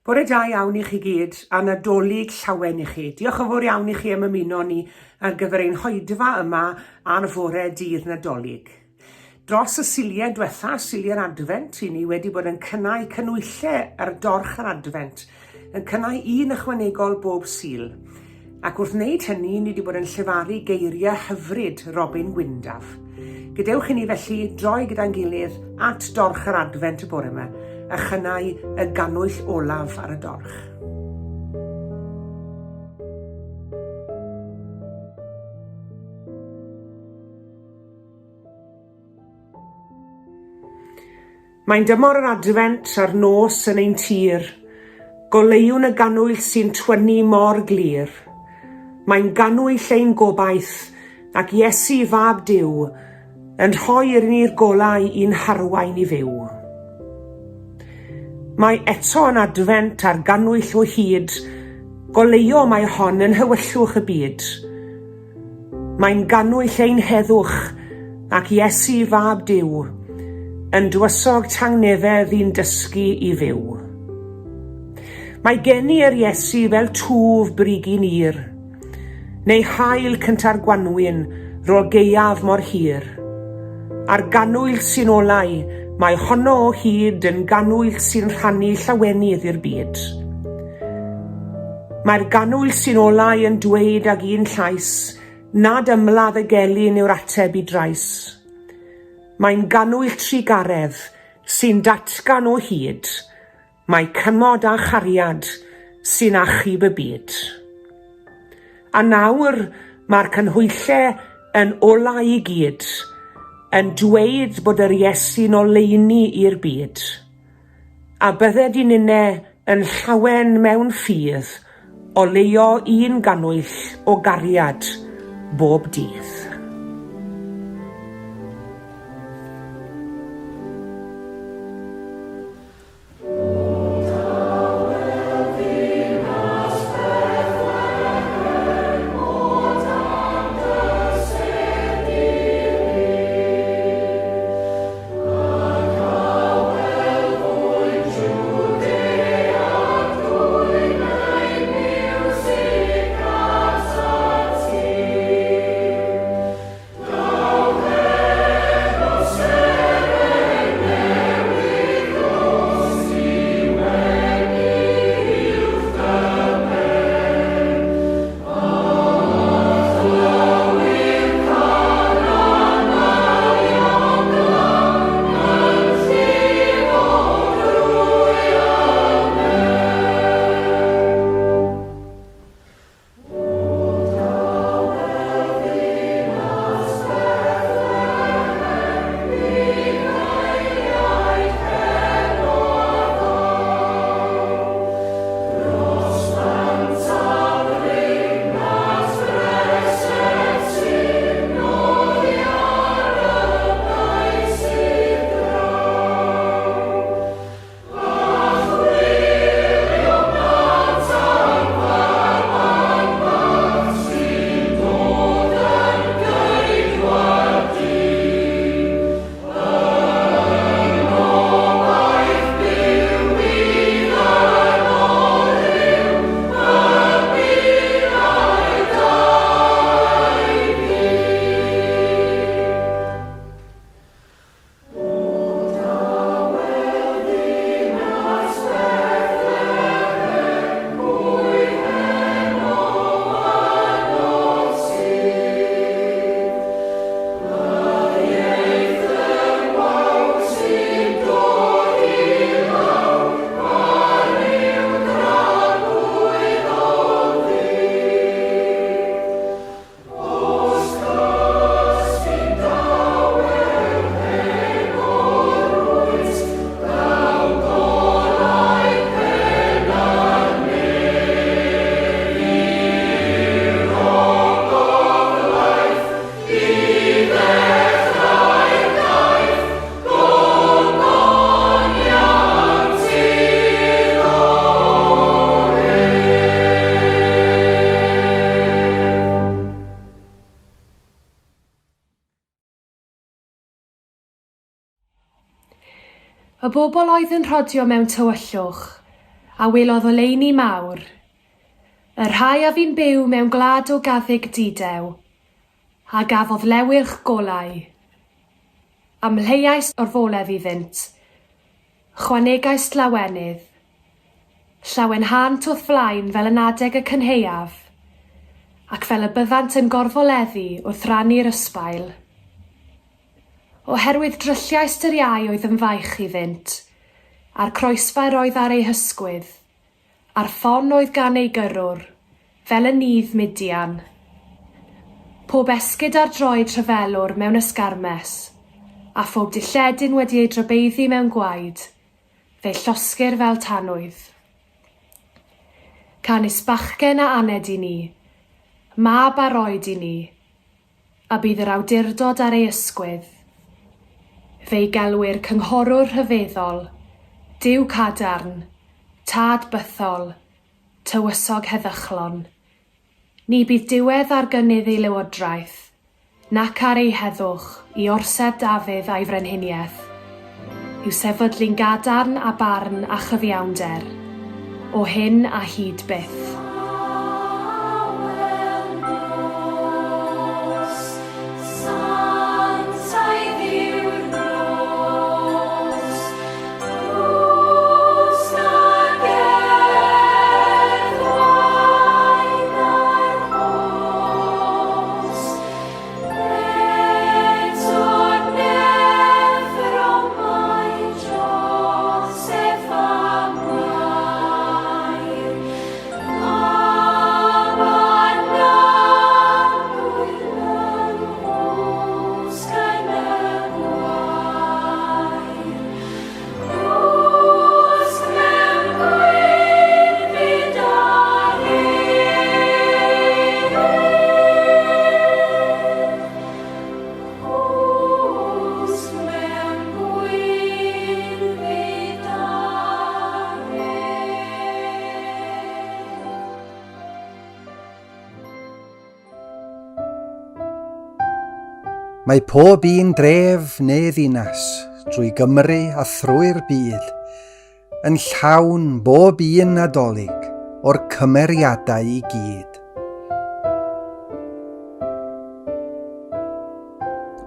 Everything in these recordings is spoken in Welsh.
Bore da iawn i chi gyd, a Nadolig llawen i chi. Diolch yn fawr iawn i chi am ymuno ni ar gyfer ein hoedfa yma ar fore dydd Nadolig. Dros y Suliau diwetha, Suliau'r Adfent, i ni wedi bod yn cynnau canhwyllau ar dorch yr Adfent, yn cynnau un ychwanegol bob Sul. Ac wrth wneud hynny, ni wedi bod yn llefaru geiriau hyfryd Robin Gwyndaf. Gadewch i ni felly droi gyda'n gilydd at dorch yr Adfent y bore yma, a chynnau y gannwyll olaf ar y dorch. Mae'n dymor yr Adfent a'r nos yn ein tir, Goleuwn y gannwyll sy'n twynnu mor glir. Mae'n gannwyll ein gobaith, ac Iesu Fab Duw, Yn rhoi i'r ni'r golau i'n harwain i fyw. Mae eto yn Adfent a'r gannwyll o hyd, Goleuo mae hon yn nhywyllwch y byd. Mae'n gannwyll ein heddwch, ac Iesu Fab Duw, yn dywysog tangnefedd i'n dysgu i fyw. Mae geni yr Iesu fel twf brigyn ir, neu haul cynta'r gwanwyn rôl gaeaf mor hir. A'r gannwyll sy'n olau, mae honno o hyd yn gannwyll sy'n rhannu llawenydd i'r byd. Mae'r gannwyll sy'n olau yn dweud ag un llais nad ymladd y gelyn yw'r ateb i drais. Mae'n gannwyll trugaredd sy'n datgan o hyd mai cymod a chariad sy'n achub y byd. A nawr mae'r canhwyllau yn olau i gyd, yn dweud bod yr Iesu'n oleuni i'r byd. A bydded i ninne yn llawen mewn ffydd, oleuo un gannwyll o gariad bob dydd. Y bobl oedd yn rhodio mewn tywyllwch, a welodd oleuni mawr. Y rhai a fu'n byw mewn gwlad o gaddug dudew, a gafodd lewyrch golau. Amlheuais orfoledd iddynt, chwanegais lawenydd. Llawenhânt o'th flaen fel yn adeg y cynhaeaf, ac fel y byddant yn gorfoleddu wrth rannu'r ysbail. Oherwydd drylliais dy'r iau oedd yn faich iddynt, a'r croesfair oedd ar eu hysgwydd, a'r ffon oedd gan eu gyrrwr, fel yn nydd Midian. Pob esgid ar droed rhyfelwr mewn ysgarmes, a phob dilledyn wedi ei drybeiddi mewn gwaed, fe llosgir fel tanwydd. Canys bachgen a aned i ni, mab a roed i ni, a bydd yr awdurdod ar ei ysgwydd. Fe'i gelwir Cynghorwr Rhyfeddol, Duw Cadarn, Tad Bythol, Tywysog Heddychlon. Ni bydd diwedd ar gynnydd ei lywodraeth, nac ar ei heddwch, i orsedd Dafydd a'i frenhiniaeth, i'w sefydlu'n gadarn â barn a chyfiawnder, o hyn a hyd byth. Mae pob un dref neu ddinas drwy Gymru a thrwy'r byd yn llawn bob un Nadolig o'r cymeriadau i gyd.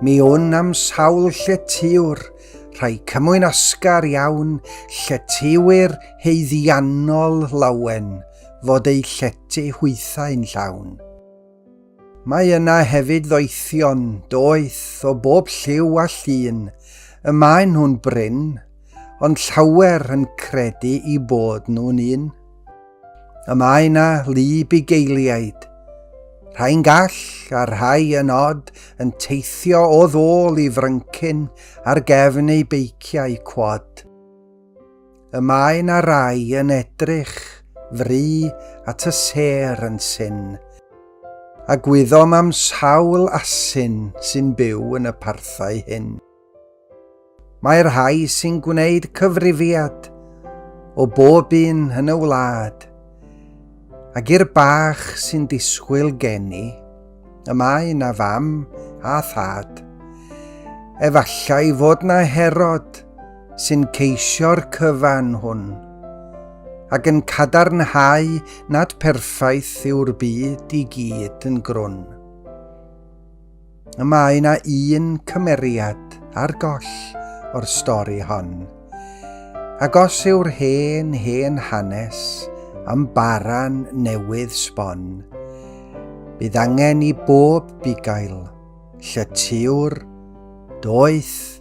Mi wn am sawl lletywr, rhai cymwynasgar iawn, lletywyr haeddiannol lawen fod eu llety hwythau'n llawn. Mae yna hefyd ddoethion doeth o bob lliw a llun, y maen nhw'n brin, ond llawer yn credu i bod nhw'n un. Y mae yna lu bugeiliaid, rhai'n gall a rhai yn od yn teithio o ddôl i fryncyn ar gefn eu beiciau cwad. Y mae 'na rai yn edrych fry at y sêr yn syn, a gwyddom am sawl asyn sy'n byw yn y parthau hyn. Mae rhai sy'n gwneud cyfrifiad o bob un yn y wlad, ac i'r bach sy'n disgwyl geni, y mae 'na fam a thad. Efallai fod 'na Herod sy'n ceisio'r cyfan hwn, ac yn cadarnhau nad perffaith yw'r byd i gyd yn grwn. Y mae yna un cymeriad ar goll o'r stori hon, ac os yw'r hen, hen hanes am baran newydd sbon, bydd angen i bob bugail, lletywr, doeth,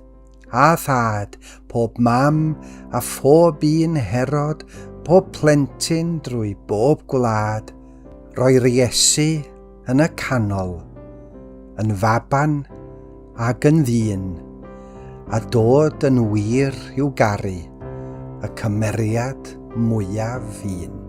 A thad, pob mam, a phob un Herod, pob plentyn drwy bob gwlad, roi'r Iesu yn y canol, yn faban ag yn ddyn, a dod yn wir i'w garu, y cymeriad mwyaf un.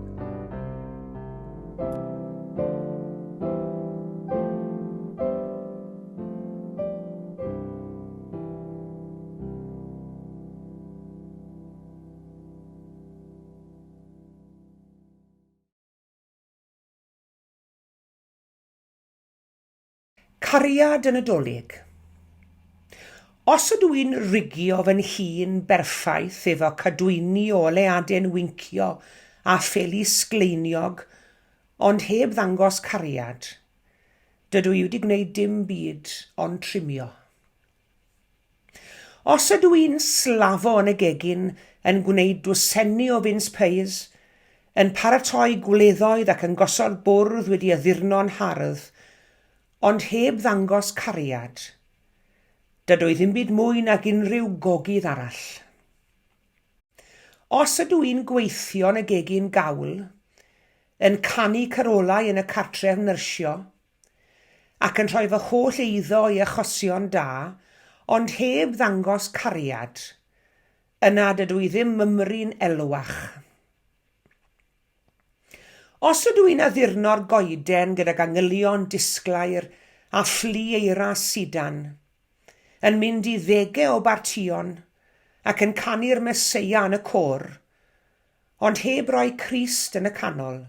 Cariad y Nadolig. Os ydw i'n rigio fy nhîn berffaith efo cadwyni o oleade'n wincio a pheli sgleiniog, ond heb ddangos cariad, dydw i wedi gwneud dim byd ond trimio. Os ydw i'n slafo yn y gegin yn gwneud dwsenni o fins peis, yn paratoi gwleddoedd ac yn gosod bwrdd wedi addurno'n hardd, ond heb ddangos cariad, dydw i ddim byd mwy nag unrhyw gogydd arall. Os ydw i'n gweithio yn y gegin gawl, yn canu carolau yn y cartref nyrsio, ac yn rhoi fy holl eiddo i achosion da, ond heb ddangos cariad, yna dydw i ddim mymryn elwach. Os ydw i'n addurno'r goeden gydag angylion disglair a phlu eira sidan, yn mynd i ddege o bartïon ac yn canu'r Meseia yn y côr, ond heb roi Crist yn y canol,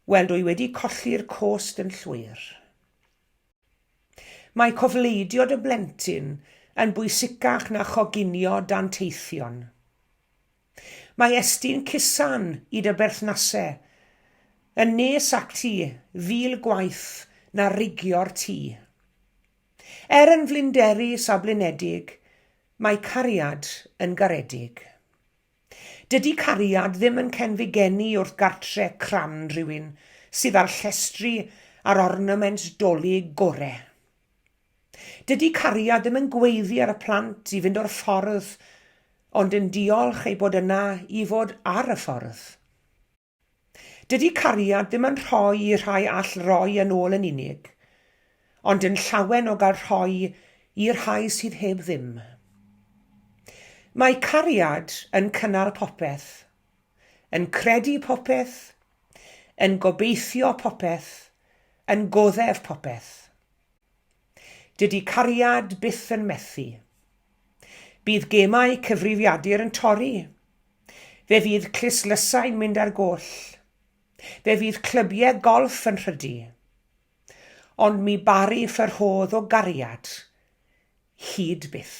Wel, dw i wedi colli'r cost yn llwyr. Mae cofleidio dy blentyn yn bwysicach na choginio danteithion. Mae estyn cusan i dy berthnase yn nes acti fil gwaith na rigio'r tŷ. Er yn flinderus a blinedig, mae cariad yn garedig. Dydy cariad ddim yn cenfigennu wrth gartre crand rhywun sydd â'r llestri a'r ornaments 'Dolig gore. Dydy cariad ddim yn gweiddi ar y plant i fynd o'r ffordd ond yn diolch ei bod yna i fod ar y ffordd. Dydy cariad ddim yn rhoi i'r rhai all roi yn ôl yn unig, ond yn llawen o gael rhoi i'r rhai sydd heb ddim. Mae cariad yn cynnal popeth, yn credu popeth, yn gobeithio popeth, yn goddef popeth. Dydy cariad byth yn methu. Bydd gemau cyfrifiadur yn torri. Fe fydd clustdlysau'n mynd ar goll. Fe fydd clybiau golff yn rhydu. Ond mi baru fy rhodd o gariad hyd byth.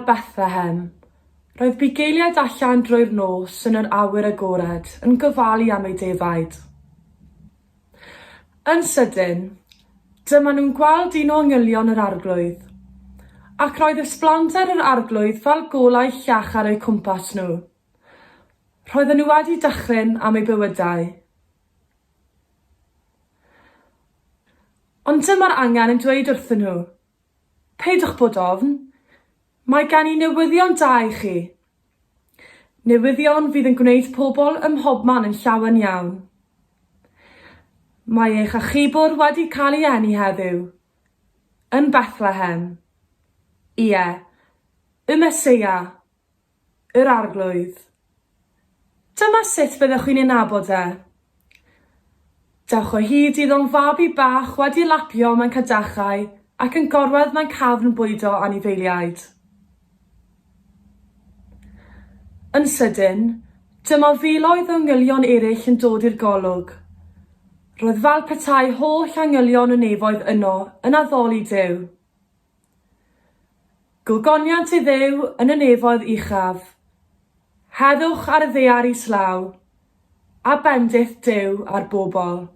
Bethlehem, roedd bugeiliaid allan drwy'r nos yn yr awyr agored yn gofalu am eu defaid. Yn sydyn, dyma nhw'n gweld un o angylion yr Arglwydd, ac roedd ysblander yr Arglwydd fel golau llachar o'u cwmpas nhw. Roedden nhw wedi dychryn am eu bywydau. Ond dyma'r angel yn dweud wrthyn nhw, Peidiwch bod ofn, mae gen i newyddion da i chi. Newyddion fydd yn gwneud pobl ym mhobman yn llawen iawn. Mae eich achubwr wedi cael ei eni heddiw. Yn Bethlehem. Ie, y Meseia. Yr Arglwydd. Dyma sut byddwch chi'n ei nabod e. Dewch o hyd iddo'n fabi bach wedi lapio mewn cadachau ac yn gorwedd mewn cafn bwydo anifeiliaid. Yn sydyn, dyma filoedd o angylion eraill yn dod i'r golwg. Roedd fel petai holl angylion y nefoedd yno yn addoli Duw. Gogoniant i Dduw yn y nefoedd uchaf, heddwch ar y ddaear islaw, A bendith Duw ar bobl.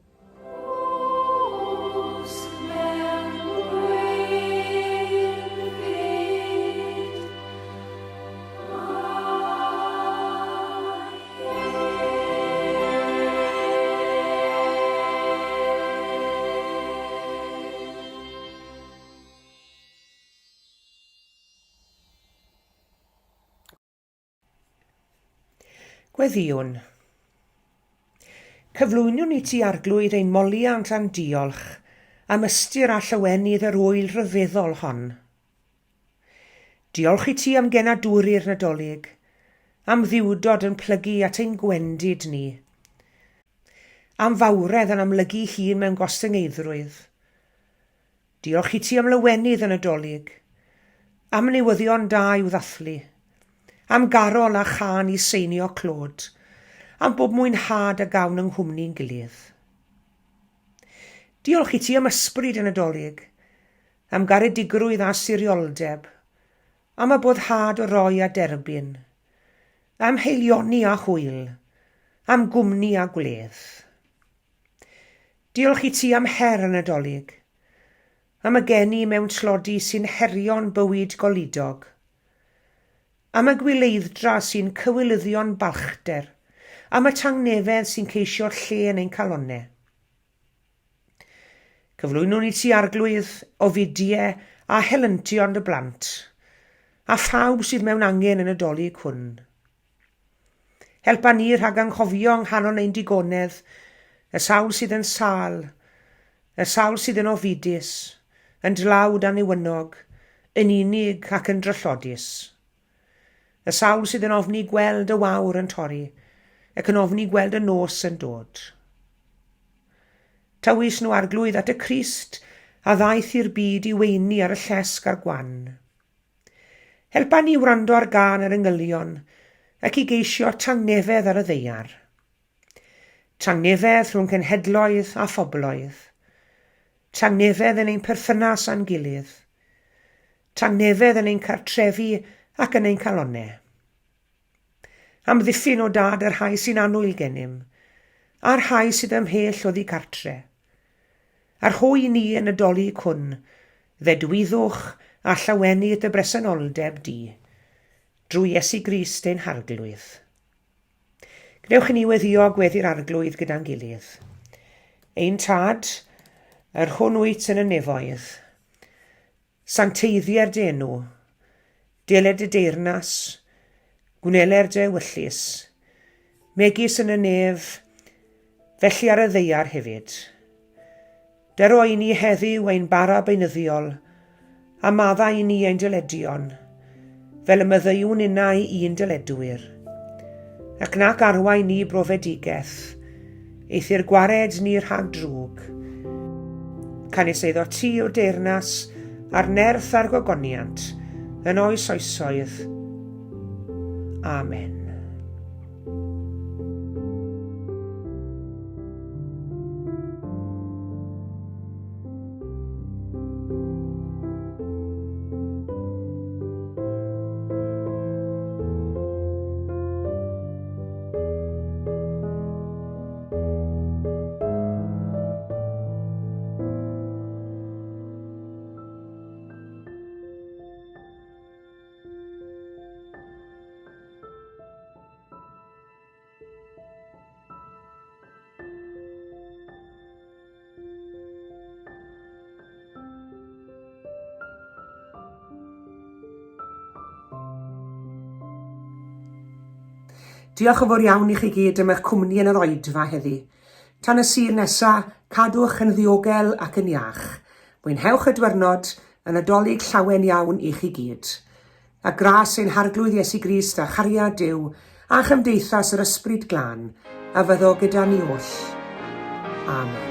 Gweddïwn. Cyflwynwn i ti, Arglwydd, ein moliant a'n diolch am ystyr a llawenydd yr ŵyl ryfeddol hon. Diolch i ti am genadwri'r Nadolig, am ddiwdod yn plygu at ein gwendid ni, am fawredd yn amlygu hun mewn gostyngeiddrwydd, Diolch i ti am lawenydd y Nadolig, am newyddion da i'w ddathlu, am garol a chân i seinio clod, am bob mwynhad a gawn yng nghwmni'n gilydd. Diolch i ti am ysbryd y Nadolig, am garedigrwydd a sirioldeb, am y boddhad o roi a derbyn, am haelioni a hwyl, am gwmni a gwledd. Diolch i ti am her y Nadolig, am y geni mewn tlodi sy'n herio'n bywyd goludog, am y gwyleidd-dra sy'n cywilyddio'n balchder, am y tangnefedd sy'n ceisio lle yn ein calonnau. Cyflwynwn i ti, Arglwydd, ofidie a helyntion dy blant, a phawb sydd mewn angen y Nadolig hwn. Helpa ni rhag anghofio yng nghanol ein digonedd y sawl sydd yn sâl, y sawl sydd yn ofidus, yn dlawd a newynog, yn unig ac yn drallodus. Y sawl sydd yn ofni gweld y wawr yn torri ac yn ofni gweld y nos yn dod. Tywys nhw Arglwydd at y Crist a ddaeth i'r byd i weini ar y llesg a'r gwan. Helpa ni wrando ar gân yr angylion ac i geisio tangnefedd ar y ddaear. Tangnefedd rhwng cenhedloedd a phobloedd. Tangnefedd yn ein perthynas â'n gilydd. Tangnefedd yn ein cartrefi ac yn ein calonnau. Amddiffyn o Dad y rhai sy'n annwyl gennym, a'r rhai sydd ymhell oddi cartre. A rho i ni yn y Dolig hwn ddedwyddwch a llawenydd dy bresenoldeb di, drwy Iesu Grist ein Harglwydd. Gwnewch i ni weddio gweddi'r Arglwydd gyda'n gilydd. Ein Tad, yr hwn wyt yn y nefoedd, Sancteiddier dy enw, deled dy deyrnas, gwneler dy ewyllys, megis yn y nef, felly ar y ddaear hefyd. Dyro i ni heddiw ein bara beunyddiol, a maddau i ni ein dyledion, fel y maddeuwn innau i'n dyledwyr. Ac nac arwain ni brofedigaeth, Eithr gwared ni rhag drwg. Canys eiddo ti yw'r deyrnas, a'r nerth a'r gogoniant, yn oes oesoedd. Amen. Diolch yn fawr iawn i chi gyd am eich cwmni yn yr oedfa heddi. Tan y Sul nesa, cadwch yn ddiogel ac yn iach. Mwynhewch y dwyrnod, y Nadolig llawen iawn i chi gyd. A gras ein Harglwydd Iesu Grist a chariad Duw a chymdeithas yr Ysbryd Glân a fyddo gyda ni oll. Amen.